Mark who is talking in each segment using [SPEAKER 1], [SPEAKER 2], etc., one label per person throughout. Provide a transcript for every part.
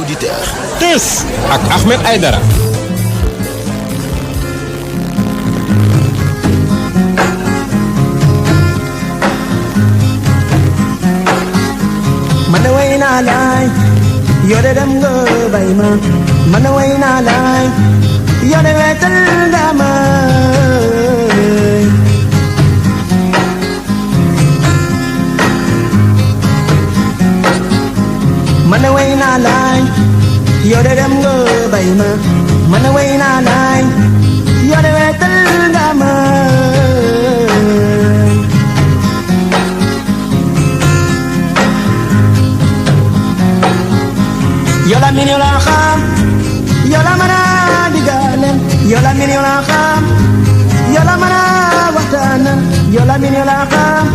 [SPEAKER 1] auditeurs.
[SPEAKER 2] Teuss ak Ahmed Aïdara.
[SPEAKER 3] man de way naa laay yoo de dem nga bay ma man de way naa laay yoo de wetal nga ma man de way naa laay yoo de dem nga bay ma man de way naa laay yoo de wetal nga ma yola min yola xam yola mana digalen yola min yola xam yola mana waxtaan yola min yola xam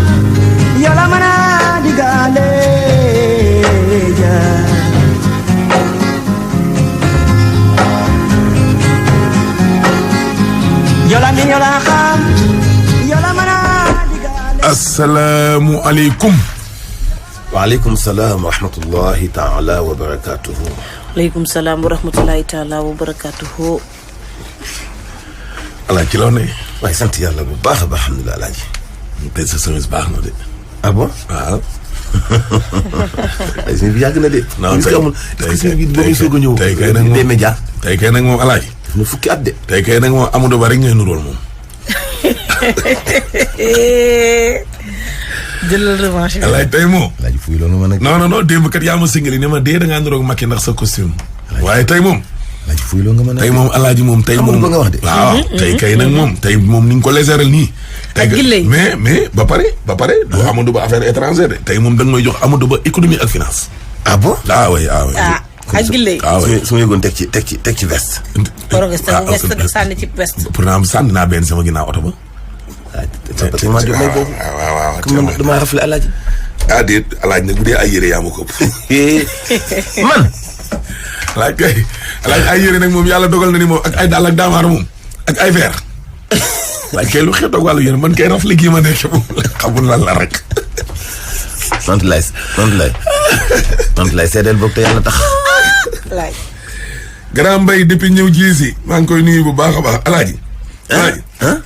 [SPEAKER 3] yola mana digale ja yola min yola xam yola mana digale.
[SPEAKER 4] Assalaamu aleykum.
[SPEAKER 1] waaleykum salaam wa rahmatullahi taala wa barakaatuhu.
[SPEAKER 5] waaleykum salaam wa rahmatullahi taala wa barakaatuhu.
[SPEAKER 4] Alaaji loo ne.
[SPEAKER 1] waaye sant yàlla bu baax a baax alhamdulilah Alaaji.
[SPEAKER 4] tey sa service baax na de.
[SPEAKER 1] ah bon
[SPEAKER 4] waaw.
[SPEAKER 1] ay suñu bi yàgg na de.
[SPEAKER 4] non tey
[SPEAKER 1] tey
[SPEAKER 4] kay nag moom
[SPEAKER 1] des médias.
[SPEAKER 4] tey kay nag moom Alaaji.
[SPEAKER 1] def na fukki at de.
[SPEAKER 4] tey kay nag moom Amadou Ba rek ngay nuróol moom.
[SPEAKER 5] jëlal revanche bi.
[SPEAKER 4] Alaaji tey moom.
[SPEAKER 1] Alaaji fuy loolu ma nag.
[SPEAKER 4] non démb kat yaa ma singali ne ma dee da ngaa nuróog Macky ndax sa costume. waaye tey moom.
[SPEAKER 1] Alaaji fuy loolu nga mën a.
[SPEAKER 4] tey moom Alaaji moom tey moom.
[SPEAKER 1] ba nga wax de.
[SPEAKER 4] waaw tey kay nag moom tey moom ni nga ko léséral nii. tey mais ba pare du Amadou Ba affaire étrangère de tey moom da nga may jox Amadou Ba économie ak finance.
[SPEAKER 1] ah bon
[SPEAKER 4] ah oui.
[SPEAKER 5] ak gille.
[SPEAKER 1] su ma yëgoon teg ci veste.
[SPEAKER 5] veste sànni ci veste.
[SPEAKER 4] pour naa am sànni naa benn sama ginnaaw oto ba.
[SPEAKER 1] waaw comme damaa rafetlu Alaaji.
[SPEAKER 4] ah déet Alaaji nag bu dee ay yére yaa ma ko
[SPEAKER 1] man.
[SPEAKER 4] Alaaji kay Alaaji ay yére nag moom yàlla dogal na ni moom ak ay dàll ak daamaar moom ak ay verre. Alaaji kay lu xeet ak wàllu yére man kay rafetlu gii ma nekk moom xamul lan la rek.
[SPEAKER 1] Mantulaay seedeel boog te yàlla tax.
[SPEAKER 5] Alaaji.
[SPEAKER 4] Grand Mbaye depuis ñëw ji si maa ngi koy nuyu bu baax a baax Alaaji.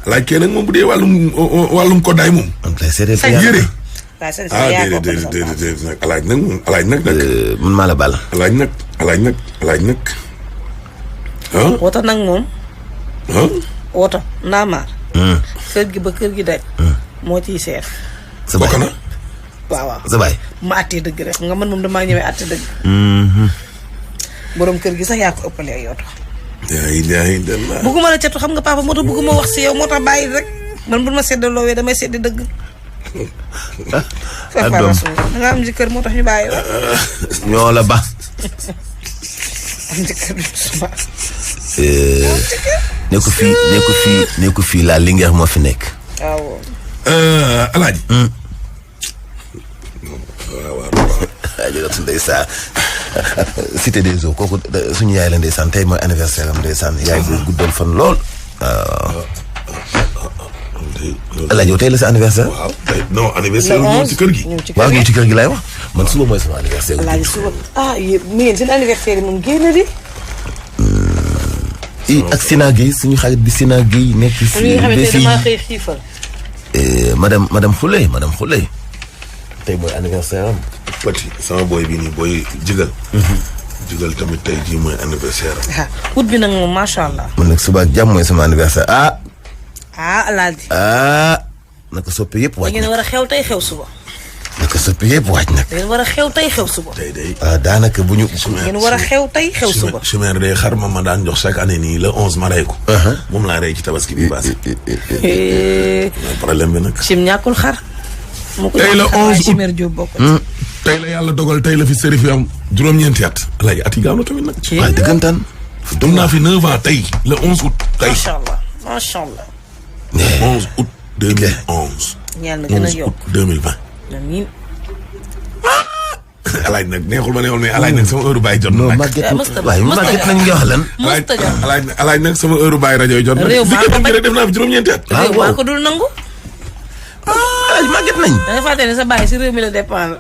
[SPEAKER 4] Alaaji kay nag moom bu dee wàllum koddaay moom.
[SPEAKER 1] Mantulaay seedeel te
[SPEAKER 4] yére.
[SPEAKER 5] waaw
[SPEAKER 4] déedéet nag Alaaji nag moom Alaaji nag.
[SPEAKER 1] man maa la baal.
[SPEAKER 4] Alaaji nag.
[SPEAKER 5] woto nag moom. woto naamaar. kër gi ba kër gi daj. moo ciy seef.
[SPEAKER 1] sa baay
[SPEAKER 4] bokk na.
[SPEAKER 5] waaw.
[SPEAKER 1] sa baay.
[SPEAKER 5] ma àttee dëgg rek nga man moom damaa ñëwee àtte dëgg. borom kër gi sax yaa ko ëppalee yoto.
[SPEAKER 4] yaa ilaaha illallaah.
[SPEAKER 5] bëgguma la catu xam nga papa moo tax bëgguma wax si yow moo tax bàyyi rek man bu ma seddaloowee damay seddi dëgg. préparation da nga am jëkkër moo tax ñu bàyyi la.
[SPEAKER 1] ñoo la ba.
[SPEAKER 5] am jëkkër du suma.
[SPEAKER 1] ne ko fii la Linguère moo fi nekk.
[SPEAKER 5] waaw.
[SPEAKER 4] Alaaji.
[SPEAKER 1] jërëjëf ndeysaan cité des eaux kooku suñu yaay la ndeysaan tey mooy anniversaire am ndeysaan yaay bu guddal fan lool. waaw. Alaaji yow tey la sa anniversaire.
[SPEAKER 4] waaw tey non anniversaire ñëw ci kër gi.
[SPEAKER 1] waaw ñëw ci kër gi laay wax man suba mooy sama anniversaire.
[SPEAKER 5] Alaaji suba yéen seen anniversaire yi moom génn di.
[SPEAKER 1] ak Sina Gueye suñu xarit bi Sina Gueye nekk si.
[SPEAKER 5] li nga xamante ne damaa xëy xiifal.
[SPEAKER 1] madame Khoulé tey mooy anniversaire am.
[SPEAKER 4] Petit sama boy bi nii booy jigal. jigal tamit tey jii mooy anniversaire am.
[SPEAKER 5] ut bi nag moom macha allah.
[SPEAKER 1] man nag suba ak jàmm mooy sama anniversaire
[SPEAKER 5] Alaaji.
[SPEAKER 1] naka soppi yëpp waaj
[SPEAKER 5] da ngeen war a xew tey xew suba.
[SPEAKER 1] naka soppi yëpp waaj nag.
[SPEAKER 5] da ngeen war a xew tey xew suba.
[SPEAKER 4] tey day.
[SPEAKER 1] daanaka bu ñu.
[SPEAKER 5] ngeen war a xew tey xew suba.
[SPEAKER 4] chimère day xar ma daan jox chaque année nii le 11 ma rey ko. moom laa rey ci tabaski bi passé. problème bi nag.
[SPEAKER 5] Chim ñàkkul xar.
[SPEAKER 4] tey la 11
[SPEAKER 5] Chimère Diop bokk.
[SPEAKER 4] tey la yàlla dogal tey la fi sëriñ fi am juróom-ñeenti at. Alaaji at yi gaaw na tamit nag.
[SPEAKER 1] waaye dëggantaan.
[SPEAKER 4] dem naa fi 9 ans tey le 11 août. tey
[SPEAKER 5] macha allah.
[SPEAKER 4] 11 août 2011.
[SPEAKER 5] ñaan na gën a
[SPEAKER 4] 11
[SPEAKER 5] yokk.
[SPEAKER 4] août 2020.
[SPEAKER 5] amiin.
[SPEAKER 4] Alaaji nag neexul ma neexul mais Alaaji nag sama heure baay jot na
[SPEAKER 1] non
[SPEAKER 4] nag.
[SPEAKER 1] màgget nañ nga wax lan.
[SPEAKER 4] Alaaji nag sama heure baay rajo yi jot na.
[SPEAKER 5] réew maa ko bañ
[SPEAKER 4] def naa fi juróom-ñeenti at.
[SPEAKER 5] réew maa ko dul nangu.
[SPEAKER 1] Alaaji màgget nañ.
[SPEAKER 5] da nga fàtte ne sa baay si réew mi la dépendre.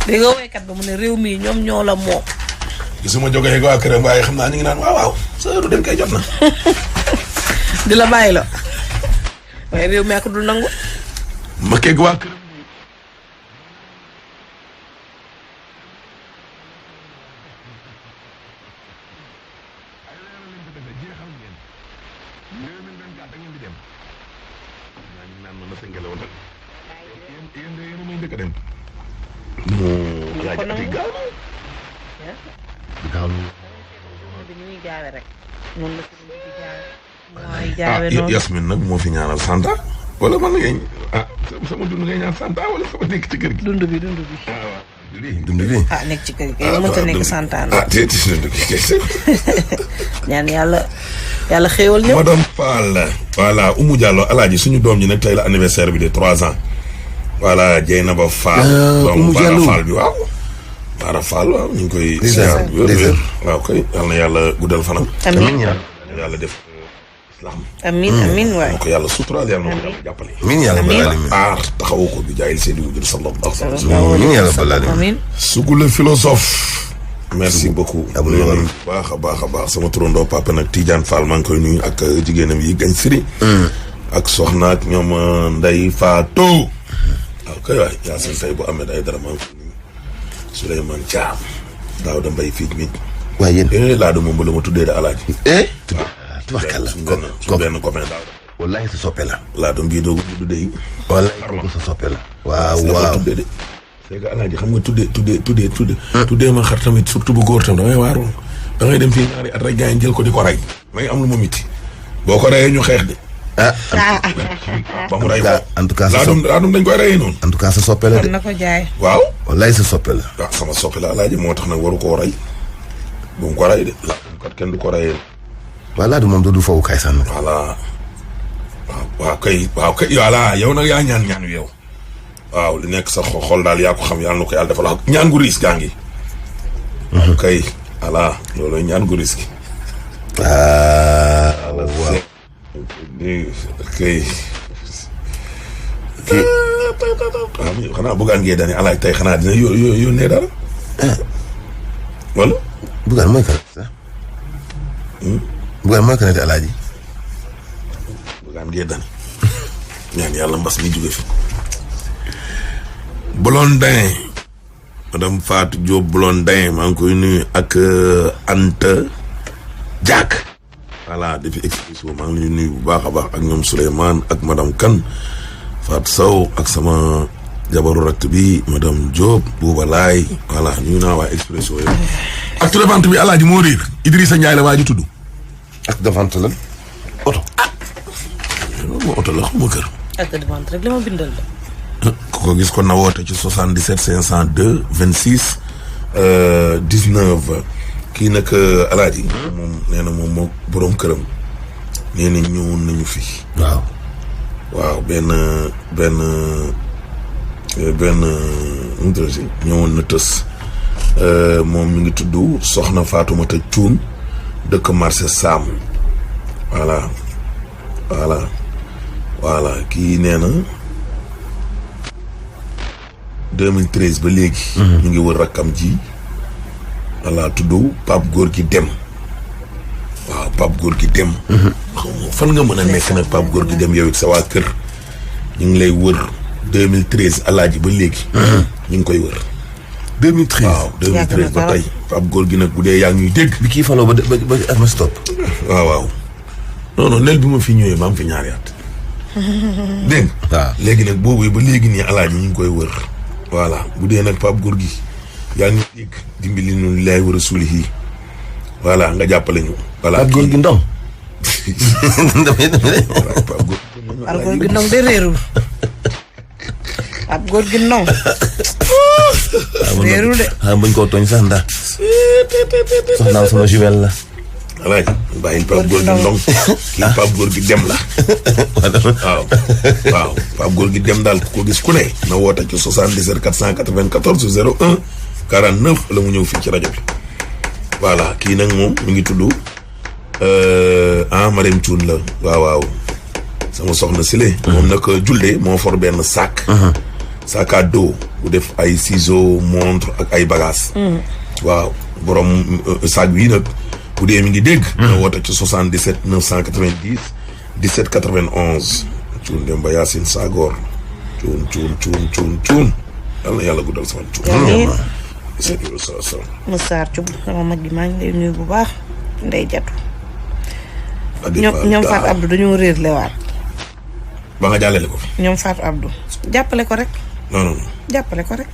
[SPEAKER 5] dégg nga woykat ba mu ne réew mi ñoom ñoo la moom.
[SPEAKER 4] gisuma jógee waa këram waaye xam naa ñu ngi naan waaw sa heure dem kay jot na.
[SPEAKER 5] di la bàyyi la waaye réew mi ak dul nangu.
[SPEAKER 4] ma kegg waa këram. Yasmin nag moo fi ñaanal Santa wala man ngay sama dund ngay ñaan Santa wala sama nekk ci kër gi.
[SPEAKER 5] dund bi.
[SPEAKER 1] dund bi.
[SPEAKER 5] nekk ci kër gi kay mënta nekk Santa na.
[SPEAKER 4] dund bi kay.
[SPEAKER 5] ñaan yàlla xéewal ñëpp.
[SPEAKER 4] madame Fall. voilà Oumou Diallo alaaji suñu doom ji nag tey la anniversaire bi de 3 ans. voilà Dieynaba Fall.
[SPEAKER 1] Oumou Diallo
[SPEAKER 4] Fall bi waaw. Baara Fall waaw ñu ngi koy. waaw kay yal na yàlla guddal fanam.
[SPEAKER 5] amiin
[SPEAKER 4] yàlla def.
[SPEAKER 5] amiin waay.
[SPEAKER 4] ko yàlla suturaal yàlla na ko yàlla jàppale.
[SPEAKER 1] amiin yàlla balaa
[SPEAKER 4] aar taxawu ko bi jaayil seen i wujur sallallahu alayhi wa sallam.
[SPEAKER 1] amiin yàlla balaa
[SPEAKER 5] amiin.
[SPEAKER 4] Sougou le philosophe. merci beaucoup. baax a baax sama turandoo papa nag Tidiane Fall maa ngi koy nuyu ak jigéenam yi gañ siri. ak soxna ak ñoom Ndeye Fatou. waaw kay waay yaa seen tey bu Ahmed Aïdara maa ngi koy nuyu. Souleymane Thiam. daaw da mbay fii mi.
[SPEAKER 1] waaye yéen.
[SPEAKER 4] laa de moom la ma tuddee de alaaji.
[SPEAKER 1] tubaarkàlla
[SPEAKER 4] suñu benn copain daaw.
[SPEAKER 1] wallahi sa soppe la.
[SPEAKER 4] laa doon bii doogu du dee.
[SPEAKER 1] wallahi kooku sa soppe la. waaw
[SPEAKER 4] tuddee de. c'est que alaaji xam nga tuddee ma xar tamit surtout bu góor tam damay waaru. da ngay dem fii ñaari at rek gars yi jël ko di ko rey. may am lu ma miti. boo ko reyee ñu xeex de. ba mu rey ko.
[SPEAKER 1] en tout cas sa
[SPEAKER 4] laadum dañ koy reyee noonu.
[SPEAKER 1] en tout cas sa soppe la de.
[SPEAKER 5] na ko jaay.
[SPEAKER 4] waaw.
[SPEAKER 1] wallahi sa soppe la.
[SPEAKER 4] waaw sama soppe la alaaji moo tax nag waru koo rey. bu mu ko rey de. laadum kat kenn du ko reyee.
[SPEAKER 1] voilà du moom du foofu kay sànni.
[SPEAKER 4] voilà waaw kay voilà yow nag yaa ñaan wi yow. waaw li nekk sa xol daal yaa ko xam yàlla na ko yàlla defal la ñaan gu riis gaa ngi. waaw kay voilà loolu ñaan gu riis gi.
[SPEAKER 1] waaw.
[SPEAKER 4] kay. xanaa bëggaan ngee daane alaay tey xanaa dina yónnee dara. wala.
[SPEAKER 1] bëggaan mooy kan sax. bëggaan mooy kan te alaaji.
[SPEAKER 4] bëggaan ngee daane. ñaan yàlla mbas mi jóge fi. Blondin madame Fatou Diop Blondin maa ngi koy nuyu ak Anta Diak. voilà depuis exposition maa ngi leen nuyu bu baax a baax ak ñoom Souleymane ak madame Kane Fatou Sow ak sama jabaru rakk bi madame Diop Bouba Laay voilà nuyu naa waa expression yooyu. acte de vente bi alaaji moo riir Idrissa Ndiaye la waa ji tudd.
[SPEAKER 1] acte de vente la oto.
[SPEAKER 4] loolu moo oto la xam nga kër.
[SPEAKER 5] acte de vente rek li ma bindal la.
[SPEAKER 4] ku ko gis kon na woote ci 77 502 26 19 kii nag alaaji moom nee na moom moo boroom këram nee na ñëwoon nañu fi. waaw benn ñëwoon na tës moom mi ngi tudd Soxna Fatoumata Cuun dëkk marché Sam voilà kii nee na 2013 ba léegi. ñu ngi wër rakkam ji. voilà tudd Pape Gorgui Deme. waaw Pape Gorgui Deme. fan nga mën a nekk nag Pape Gorgui Deme yow it sa waa kër. ñu ngi lay wër 2013 alaaji ba léegi. ñu ngi koy wër.
[SPEAKER 1] 2013
[SPEAKER 4] waaw 2013 ba tey Pape Gorgui nag bu dee yaa ngi ñuy dégg.
[SPEAKER 1] bi kii faloo ba at ma stop.
[SPEAKER 4] waaw. non nel bi ma fi ñëwee ma am fi ñaari at. dégg
[SPEAKER 1] waaw
[SPEAKER 4] léegi nag boobu ba léegi nii alaaji ñu ngi koy wër. voilà bu dee nag Pape Gorgui yaa ngi dégg dimbali nu lay war a suuli yi voilà nga jàppale ñu. voilà
[SPEAKER 1] Pape Gorgui Ndong.
[SPEAKER 4] Pape
[SPEAKER 5] Gorgui Ndong de réerul. Pape Gorgui Ndong. réerul de.
[SPEAKER 1] bañ koo tooñ sax ndax. soxnaam sama jumelle la.
[SPEAKER 4] alaaji bàyyil Pape Gorgui Ndong kii Pape Gorgui Deme la. waaw Pape Gorgui Deme daal ku ko gis ku ne. na woote ci 77 494 01 49 la mu ñëw fii ci rajo bi. voilà kii nag moom mi ngi tudd Marème Thioune la waaw sama soxna Sile. moom nag julde moo for benn sac. sac à dos bu def ay ciseaux montre ak ay bagages. waaw borom sac bii nag bu dee mi ngi dégg. nga woote ci 77 990 17 91. Cuun Demba Yacine Sagor. cuun. yàlla guddal sama cuun.
[SPEAKER 5] Moussa Thioub sama mag gi maa ngi lay nuyu bu baax ndey jatu. ñoom Fatou Abdou dañoo réer lewaat.
[SPEAKER 4] ba nga jàllale ko fi.
[SPEAKER 5] ñoom Fatou Abdou jàppale ko rek.
[SPEAKER 4] non.
[SPEAKER 5] jàppale ko rek.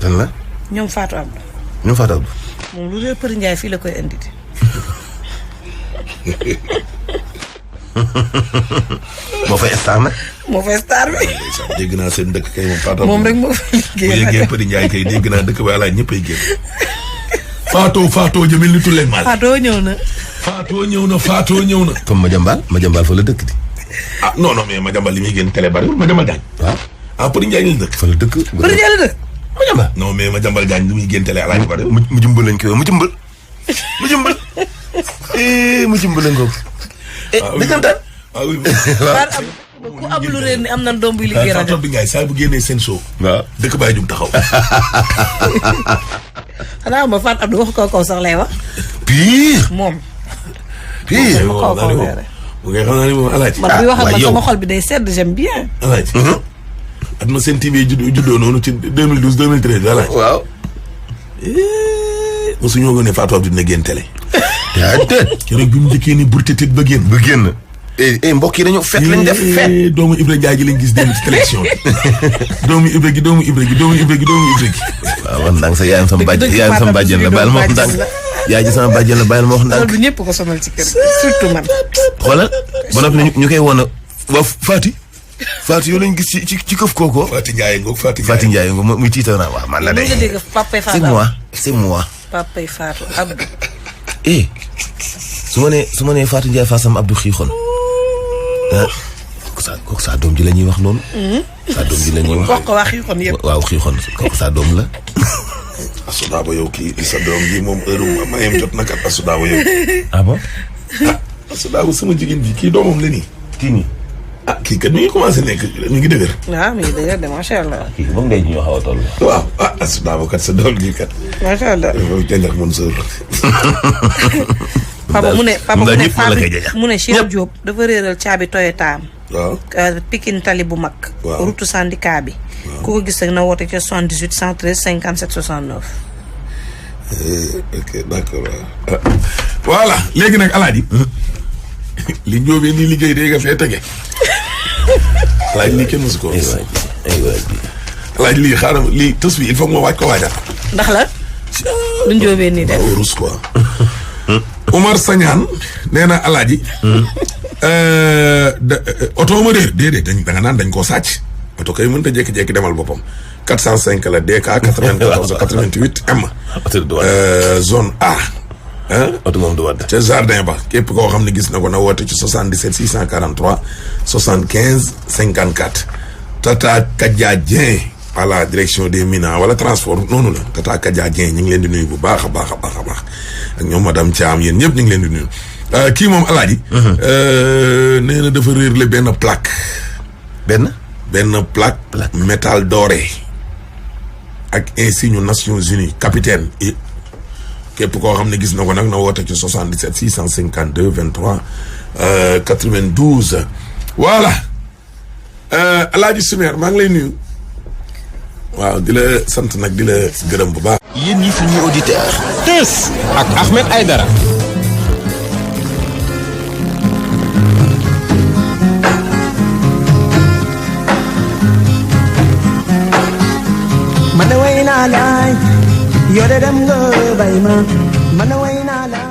[SPEAKER 1] lan la.
[SPEAKER 5] ñoom Fatou Abdou.
[SPEAKER 1] ñoom Fatou Abdou.
[SPEAKER 5] moom lu réer Përi Ndiaye fii la koy indi.
[SPEAKER 1] moo fay star nag.
[SPEAKER 5] moo fay star bi.
[SPEAKER 4] dégg naa seen dëkk kay moom Fatou.
[SPEAKER 5] moom rek moo fay liggéey.
[SPEAKER 4] bu yeggee Përi Ndiaye kay dégg naa dëkk ba yàlla ñëppay génn. Fatou jëmel ni tulleeg maal.
[SPEAKER 5] Fatou ñëw na.
[SPEAKER 4] Fatou ñëw na.
[SPEAKER 1] comme Madiambal fa la dëkk di.
[SPEAKER 4] ah non mais Madiambal li muy génn télé bariwul Madiambal Diagne.
[SPEAKER 1] waaw.
[SPEAKER 4] ah Përi Ndiaye la dëkk.
[SPEAKER 1] fa la dëkk.
[SPEAKER 5] Përi Ndiaye la dëkk.
[SPEAKER 1] Madiambal.
[SPEAKER 4] non mais Madiambal Diagne li muy génn télé alaay bariwul.
[SPEAKER 1] mu jëmbal lañ koy mu jëmbal. mu jëmbal lañ ko. dëkkantaan.
[SPEAKER 4] ah oui.
[SPEAKER 5] ku am lu réer ni am na doom buy liggéey rajo.
[SPEAKER 4] Fatou bi Ndiaye saa bu génnee seen show.
[SPEAKER 1] waaw
[SPEAKER 4] dëkk bàyyi jum taxaw.
[SPEAKER 5] xanaa ma Fatou Abdou wax kaw sax lay wax.
[SPEAKER 1] pire.
[SPEAKER 5] moom.
[SPEAKER 1] pire.
[SPEAKER 4] bu ngay xam naa ne moom alaaji.
[SPEAKER 5] man buy wax ak man sama xol bi day sedd j'aime bien.
[SPEAKER 4] alaaji. at ma seen TV juddoo noonu ci 2012 2013 alaaji.
[SPEAKER 1] waaw.
[SPEAKER 4] mosu ñoo gën ne Fatou Abdou dina génn télé.
[SPEAKER 1] yaa tët.
[SPEAKER 4] keroog bi mu njëkkee ni burtetet ba génn.
[SPEAKER 1] mbokk yi dañu fet lañ def fet.
[SPEAKER 4] doomu Ibra Ndiaye gi lañ gis dem ci télévision bi. doomu Ibra gi.
[SPEAKER 1] waaw man ndànk sa yaayam sama bàjjen la bàyyil ma wax ndànk. yaay ji sama bàjjen la bàyyil ma wax ndànk.
[SPEAKER 5] loolu ñëpp ko sonal ci kër surtout man.
[SPEAKER 1] xoolal ba noppi ñu koy woon waa Fatou yow lañ gis ci këf kooko.
[SPEAKER 4] Fatou Ndiaye ngoog
[SPEAKER 1] Fatou Ndiaye ngoog muy tiital naa waaw man la de.
[SPEAKER 5] nga dégg Papay Fatou
[SPEAKER 1] c'est moi.
[SPEAKER 5] Papay Fatou Abdou.
[SPEAKER 1] su ma nee Fatou Ndiaye Fassam Abdou xiixoon. kooku saa doom ji la ñuy wax noonu. saa doom ji la ñuy wax.
[SPEAKER 5] wax ko waa xiixoon yëpp.
[SPEAKER 1] waaw xiixoon kooku saa doom la.
[SPEAKER 4] Asudaaba yow kii sa doom ji moom heure mayem jot na kat Asudaaba yow.
[SPEAKER 1] ah bon.
[SPEAKER 4] Asudaaba sama jigéen ji kii doomam la nii.
[SPEAKER 1] kii nii.
[SPEAKER 4] kii kat mi ngi commencé nekk mi ngi dëgër.
[SPEAKER 5] waaw mi ngi dëgër de macha allah.
[SPEAKER 1] kii moom ngay ñoo xaw a toll.
[SPEAKER 4] waaw Asudaaba kat sa doom ji kat.
[SPEAKER 5] macha allah.
[SPEAKER 4] jënd ak mon sœur.
[SPEAKER 5] papa mu ne Cheikh Diop dafa réeral caabi Toyota am.
[SPEAKER 4] waaw.
[SPEAKER 5] Pikine tali bu mag.
[SPEAKER 4] waaw
[SPEAKER 5] route syndicat bi. ku ko gis rek na woote ca 78 113 57 69.
[SPEAKER 4] ok d'accord voilà léegi nag alaaji. li njóobee nii liggéey day nga fee tege. alaaji lii kenn mosu ko. alaaji lii xaaral lii tës bi il faut que ma waaj ko waajaat.
[SPEAKER 5] ndax la. lu njóobee nii def
[SPEAKER 4] rus quoi. Omar Sagnane nee na alaaji. oto ma réer déedéet da nga naan dañ koo sàcc. oto kay mënut a jékki-jékki demal boppam. 405 la DK 94 88 M. zone A.
[SPEAKER 1] oto moom du wadd.
[SPEAKER 4] ca jardin ba képp koo xam ne gis na ko na woote ci 77 643 75 54. Tata Kadja Dieng à la direction des mines wala transport noonu la Tata Kadja Dieng ñu ngi leen di nuyu bu baax a baax a baax a baax ak ñoom madame Thiam yéen ñëpp ñu ngi leen di nuyu. kii moom alaaji. nee na dafa réerle benn plaque. benn plaque. métal doré. ak insigne Nations Unies capitaine képp koo xam ne gis na ko nag na woote ci 77 652 23 92. voilà alaaji Soumer maa ngi lay nuyu. waaw di la sant nag di la gërëm bu baax.
[SPEAKER 1] yéen ñi suñuy auditeur.
[SPEAKER 2] Teuss ak Ahmed Aidara.
[SPEAKER 3] man de way naa laay yoo de dem nga bay ma man de way naa laay